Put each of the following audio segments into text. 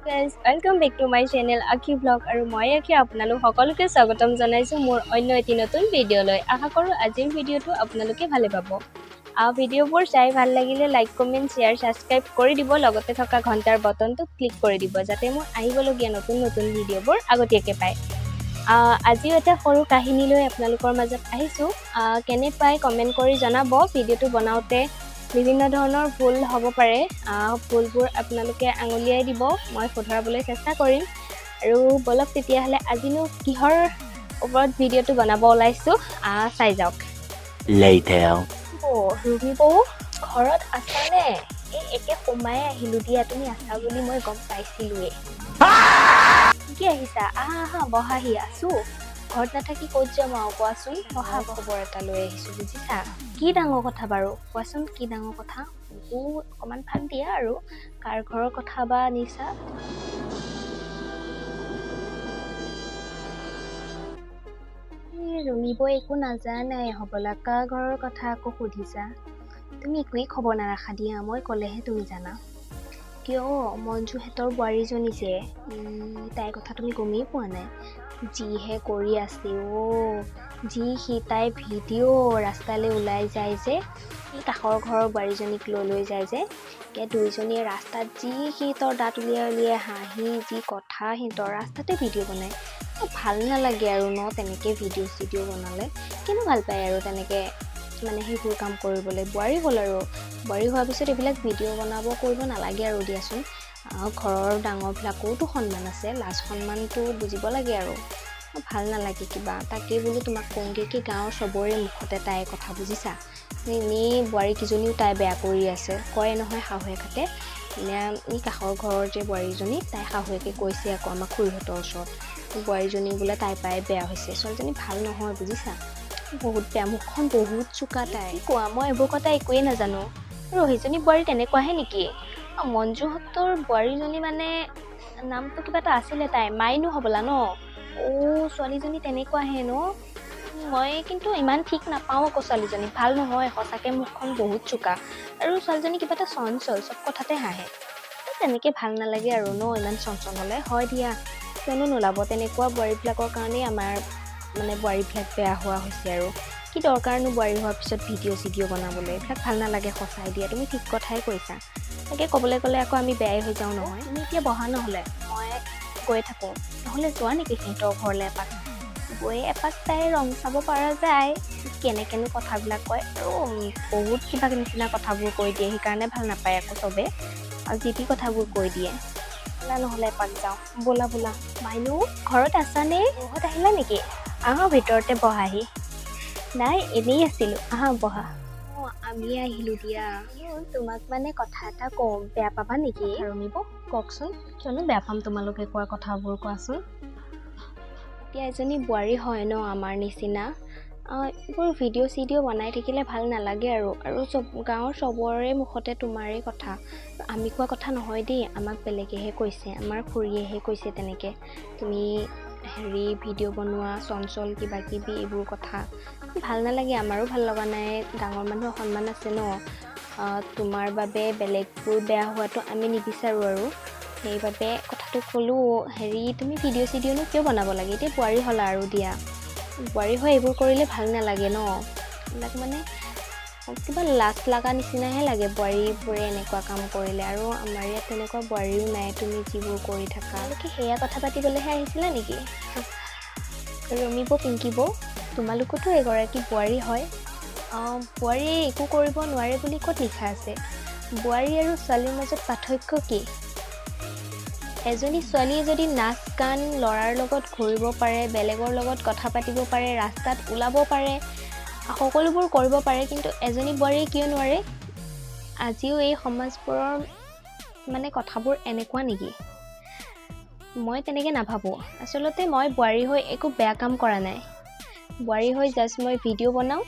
Friends, welcome back to my channel Akhi Vlog আৰু মই আখি আপোনালোক সকলোকে স্বাগতম জনাইছোঁ মোৰ অন্য এটি নতুন ভিডিঅ'লৈ। আশা কৰোঁ আজিৰ ভিডিঅ'টো আপোনালোকে ভালে পাব। ভিডিঅ'বোৰ চাই ভাল লাগিলে লাইক, কমেণ্ট, শ্বেয়াৰ, ছাবস্ক্ৰাইব কৰি দিব। লগতে থকা ঘণ্টাৰ বটনটো ক্লিক কৰি দিব, যাতে মোৰ আহিবলগীয়া নতুন নতুন ভিডিঅ'বোৰ আগতীয়াকৈ পায়। আজিও এটা সৰু কাহিনী লৈ আপোনালোকৰ মাজত আহিছোঁ। কেনে পায় কমেণ্ট কৰি জনাব। ভিডিঅ'টো বনাওঁতে বিভিন্ন ধৰণৰ ভুল হ'ব পাৰে। ভুলবোৰ আপোনালোকে আঙুলিয়াই দিব, মই শুধৰাবলৈ চেষ্টা কৰিম। আৰু ব'লক তেতিয়াহ'লে, আজিনো কিহৰ ওপৰত ভিডিঅ'টো বনাব ওলাইছোঁ, চাই যাওক। Later. ৰুমি বৌ, ঘৰত আছানে? এই একে সোমাই আহিলোঁ দিয়া। তুমি আছা বুলি মই গম পাইছিলোঁৱেই। কি আহিছা? আহা আহা, বহাহি। আছোঁ। ঘৰত নাথাকি ক'ত যাম আৰু কোৱাচোন? বহা। খবৰ এটা লৈ আহিছোঁ, বুজিছা? কি ডাঙৰ কথা বাৰু? কোৱাচোন, কি ডাঙৰ কথা? মোকো অকণমান ভাগ দিয়া আৰু। কাৰ ঘৰৰ কথা বা আনিছা? এই ৰুমি বৌ, একো নাজানাই হ'বলা। কাৰ ঘৰৰ কথা আকৌ সুধিছা? তুমি একোৱেই খবৰ নাৰাখা দিয়া। মই ক'লেহে তুমি জানা। কিয়, মঞ্জুহঁতৰ বোৱাৰীজনী যে, তাইৰ কথা তুমি গমেই পোৱা নাই? যিহে কৰি আছে অ'। যি সি তাই ভিডিঅ' ৰাস্তালৈ ওলাই যায় যে, এই কাষৰ ঘৰৰ বোৱাৰীজনীক লৈ লৈ যায় যে, এতিয়া দুইজনীয়ে ৰাস্তাত যি সিহঁতৰ দাঁত উলিয়াই উলিয়াই হাঁহি, যি কথা সিহঁতৰ, ৰাস্তাতে ভিডিঅ' বনায়। ভাল নালাগে আৰু ন তেনেকৈ ভিডিঅ' চিডিঅ' বনালে? কিনো ভাল পায় আৰু তেনেকৈ মানে সেইবোৰ কাম কৰিবলৈ? বোৱাৰী হ'ল আৰু বোৱাৰী হোৱাৰ পিছত এইবিলাক ভিডিঅ' বনাব কৰিব নালাগে আৰু দিয়াচোন। ঘৰৰ ডাঙৰবিলাকৰোতো সন্মান আছে, লাজ সন্মানটো বুজিব লাগে আৰু। ভাল নালাগে কিবা। তাকেই বোলো তোমাক কওঁগৈ কি, গাঁৱৰ চবৰে মুখতে তাইৰ কথা, বুজিছা? এনেই বোৱাৰীকেইজনীও তাই বেয়া কৰি আছে। কয় নহয় শাহুৱেকহঁতে। এই কাষৰ ঘৰৰ যে বোৱাৰীজনী, তাই শাহুৱেকে কৈছে আকৌ আমাৰ খুৰীহঁতৰ ওচৰত, বোৱাৰীজনী বোলে তাইৰ পৰাই বেয়া হৈছে। ছোৱালীজনী ভাল নহয়, বুজিছা? বহুত বেয়া, মুখখন বহুত চোকা তাই। কোৱা, মই এইবোৰ কথা একোৱেই নাজানো। আৰু সেইজনী বোৱাৰী তেনেকুৱাহে নেকি? মঞ্জুহঁতৰ বোৱাৰীজনী মানে নামটো কিবা এটা আছিলে তাই, মাইনো হ'বলা ন? অ', ছোৱালীজনী তেনেকুৱাহে ন? মই কিন্তু ইমান ঠিক নাপাওঁ আকৌ। ছোৱালীজনী ভাল নহয় সঁচাকৈ। মুখখন বহুত চোকা আৰু ছোৱালীজনী কিবা এটা চঞ্চল, চব কথাতে হাঁহে। তেনেকৈ ভাল নালাগে আৰু ন ইমান চঞ্চল হ'লে? হয় দিয়া, কিয়নো নোলাব? তেনেকুৱা বোৱাৰীবিলাকৰ কাৰণেই আমাৰ মানে বোৱাৰীবিলাক বেয়া হোৱা হৈছে। আৰু কি দৰকাৰনো বোৱাৰী হোৱাৰ পিছত ভিডিঅ' চিডিঅ' বনাবলৈ? এইবিলাক ভাল নালাগে সঁচাই। দিয়া, তুমি ঠিক কথাই কৈছা। তাকে ক'বলৈ গ'লে আকৌ আমি বেয়াই হৈ যাওঁ নহয়। তুমি এতিয়া বহা নহ'লে, মই গৈ থাকোঁ। নহ'লে যোৱা নেকি সিহঁতৰ ঘৰলৈ এপাক? গৈ এপাক তাইৰ ৰং চাব পৰা যায়, কেনেকেনো কথাবিলাক কয়। আৰু বহুত কিবা নিচিনা কথাবোৰ কৈ দিয়ে, সেইকাৰণে ভাল নাপায় আকৌ চবে। আৰু যি টি কথাবোৰ কৈ দিয়ে। ব'লা নহ'লে এপাক যাওঁ। ব'লা ব'লা। মাইনু, ঘৰত আছানে? ঘৰত আহিলা নেকি? আহা, ভিতৰতে বহাহি। নাই, এনেই আছিলোঁ। আহা, বহা। অঁ, আমি আহিলোঁ দিয়া। তোমাক মানে কথা এটা কওঁ, বেয়া পাবা নেকি? ৰুমিব, কওকচোন। কিয়নো বেয়া পাম তোমালোকে কোৱা কথাবোৰ? কোৱাচোন। এতিয়া এজনী বোৱাৰী হয় ন আমাৰ নিচিনা, এইবোৰ ভিডিঅ' চিডিঅ' বনাই থাকিলে ভাল নালাগে আৰু। আৰু চব গাঁৱৰ চবৰে মুখতে তোমাৰেই কথা। আমি কোৱা কথা নহয় দেই, আমাক বেলেগেহে কৈছে। আমাৰ খুৰীয়েহে কৈছে তেনেকৈ, তুমি হেৰি ভিডিঅ' বনোৱা, চঞ্চল, কিবা কিবি এইবোৰ কথা। ভাল নালাগে, আমাৰো ভাল লগা নাই। ডাঙৰ মানুহৰ সন্মান আছে ন? তোমাৰ বাবে বেলেগবোৰ বেয়া হোৱাটো আমি নিবিচাৰোঁ আৰু সেইবাবে কথাটো ক'লোঁ। হেৰি, তুমি ভিডিঅ' চিডিঅ'নো কিয় বনাব লাগে? এতিয়া বোৱাৰী হ'লা আৰু দিয়া, বোৱাৰী হৈ এইবোৰ কৰিলে ভাল নালাগে ন? এইবিলাক মানে কিবা লাজ লগা নিচিনাহে লাগে বোৱাৰীবোৰে এনেকুৱা কাম কৰিলে। আৰু আমাৰ ইয়াত তেনেকুৱা বোৱাৰীও নাই, তুমি যিবোৰ কৰি থাকা। তোমালোকে সেয়া কথা পাতিবলৈহে আহিছিলা নেকি? ৰুমি বৌ, পিংকি বৌ, তোমালোকতো এগৰাকী বোৱাৰী হয়। বোৱাৰীয়ে একো কৰিব নোৱাৰে বুলি ক'ত লিখা আছে? বোৱাৰী আৰু ছোৱালীৰ মাজত পাৰ্থক্য কি? এজনী ছোৱালীয়ে যদি নাচ গান, ল'ৰাৰ লগত ঘূৰিব পাৰে, বেলেগৰ লগত কথা পাতিব পাৰে, ৰাস্তাত ওলাব পাৰে, সকলোবোৰ কৰিব পাৰে, কিন্তু এজনী বোৱাৰীয়ে কিয় নোৱাৰে? আজিও এই সমাজবোৰৰ মানে কথাবোৰ এনেকুৱা নেকি? মই তেনেকৈ নাভাবোঁ। আচলতে মই বোৱাৰী হৈ একো বেয়া কাম কৰা নাই। বোৱাৰী হৈ জাষ্ট মই ভিডিঅ' বনাওঁ।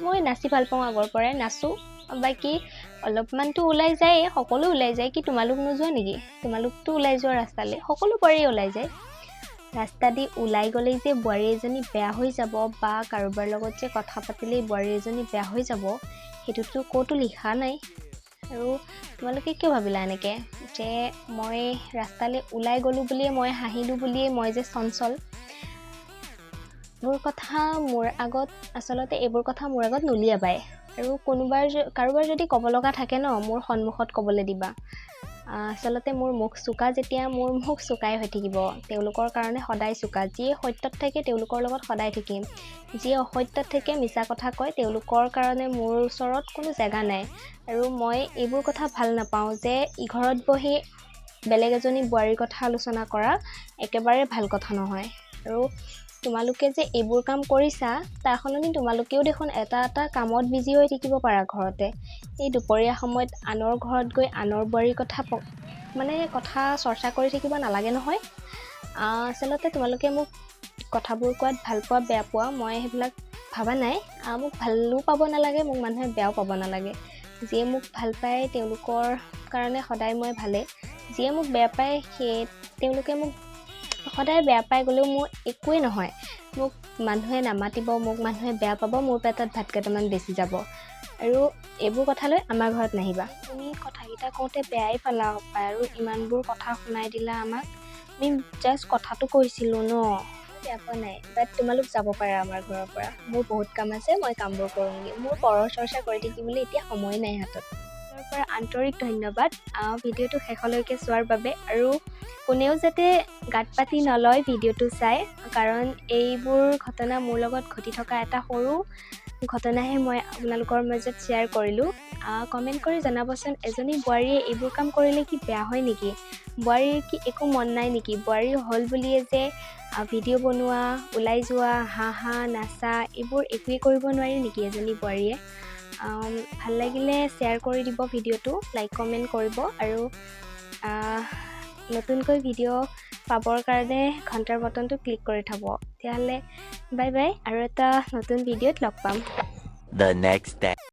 মই নাচি ভাল পাওঁ, আগৰ পৰাই নাচোঁ। বাকী অলপমানতো ওলাই যায়েই, সকলো ওলাই যায়। কি, তোমালোক নোযোৱা নেকি? তোমালোকতো ওলাই যোৱা ৰাস্তালৈ। সকলো বোৱাৰীয়ে ওলাই যায়। ৰাস্তা দি ওলাই গ'লেই যে বোৱাৰী এজনী বেয়া হৈ যাব বা কাৰোবাৰ লগত যে কথা পাতিলেই বোৱাৰী এজনী বেয়া হৈ যাব, সেইটোতো ক'তো লিখা নাই। আৰু তোমালোকে কিয় ভাবিলা এনেকৈ যে মই ৰাস্তালৈ ওলাই গ'লোঁ বুলিয়ে, মই হাঁহিলোঁ বুলিয়ে মই যে চঞ্চল? এইবোৰ কথা মোৰ আগত, আচলতে এইবোৰ কথা মোৰ আগত নুলিয়াবাই। আৰু কোনোবাৰ, কাৰোবাৰ যদি ক'ব লগা থাকে ন, মোৰ সন্মুখত ক'বলৈ দিবা। আচলতে মোৰ মুখ চোকা যেতিয়া মোৰ মুখ চোকাই হৈ থাকিব, তেওঁলোকৰ কাৰণে সদায় চোকা। যিয়ে সত্যত থাকে, তেওঁলোকৰ লগত সদায় থাকিম। যিয়ে অসত্যত থাকে, মিছা কথা কয়, তেওঁলোকৰ কাৰণে মোৰ ওচৰত কোনো জেগা নাই। আৰু মই এইবোৰ কথা ভাল নাপাওঁ যে ইঘৰত বহি বেলেগ এজনী বোৱাৰীৰ কথা আলোচনা কৰা একেবাৰে ভাল কথা নহয়। আৰু তোমালোকে যে এইবোৰ কাম কৰিছা, তাৰ সলনি তোমালোকেও দেখোন এটা এটা কামত বিজি হৈ থাকিব পাৰা ঘৰতে। এই দুপৰীয়া সময়ত আনৰ ঘৰত গৈ আনৰ বোৱাৰীৰ কথা, মানে কথা চৰ্চা কৰি থাকিব নালাগে নহয়। আচলতে তোমালোকে মোক কথাবোৰ কোৱাত ভাল পোৱা, বেয়া পোৱা, মই সেইবিলাক ভবা নাই। মোক ভালো পাব নালাগে, মোক মানুহে বেয়াও পাব নালাগে। যিয়ে মোক ভাল পায়, তেওঁলোকৰ কাৰণে সদায় মই ভালেই। যিয়ে মোক বেয়া পায়, সেই তেওঁলোকে মোক সদায় বেয়া পাই গ'লেও মোৰ একোৱেই নহয়। মোক মানুহে নামাতিব, মোক মানুহে বেয়া পাব, মোৰ পেটত ভাত কেইটামান বেছি যাব। আৰু এইবোৰ কথালৈ আমাৰ ঘৰত নাহিবা। তুমি কথাকেইটা কওঁতে বেয়াই পালা হপায় আৰু ইমানবোৰ কথা শুনাই দিলা আমাক। আমি জাষ্ট কথাটো কৈছিলোঁ ন। বেয়া পোৱা নাই, বাট তোমালোক যাব পাৰা আমাৰ ঘৰৰ পৰা। মোৰ বহুত কাম আছে, মই কামবোৰ কৰোঁগৈ। মোৰ পৰৰ চৰ্চা কৰি থাকিবলৈ এতিয়া সময় নাই হাতত। পৰা আন্তৰিক ধন্যবাদ ভিডিঅ'টো শেষলৈকে চোৱাৰ বাবে। আৰু কোনেও যাতে গাত পাতি নলয় ভিডিঅ'টো চাই, কাৰণ এইবোৰ ঘটনা মোৰ লগত ঘটি থকা এটা সৰু ঘটনাহে মই আপোনালোকৰ মাজত শ্বেয়াৰ কৰিলোঁ। কমেণ্ট কৰি জনাবচোন, এজনী বোৱাৰীয়ে এইবোৰ কাম কৰিলে কি বেয়া হয় নেকি? বোৱাৰীৰ কি একো মন নাই নেকি? বোৱাৰী হ'ল বুলিয়ে যে ভিডিঅ' বনোৱা, ওলাই যোৱা, হাঁহা, নাচা, এইবোৰ একোৱেই কৰিব নোৱাৰি নেকি এজনী বোৱাৰীয়ে? ভাল লাগিলে শ্বেয়াৰ কৰি দিব ভিডিঅ'টো, লাইক, কমেণ্ট কৰিব আৰু নতুনকৈ ভিডিঅ' পাবৰ কাৰণে ঘণ্টাৰ বটনটো ক্লিক কৰি থ'ব। তেতিয়াহ'লে বাই বাই আৰু এটা নতুন ভিডিঅ'ত লগ পাম। The next day.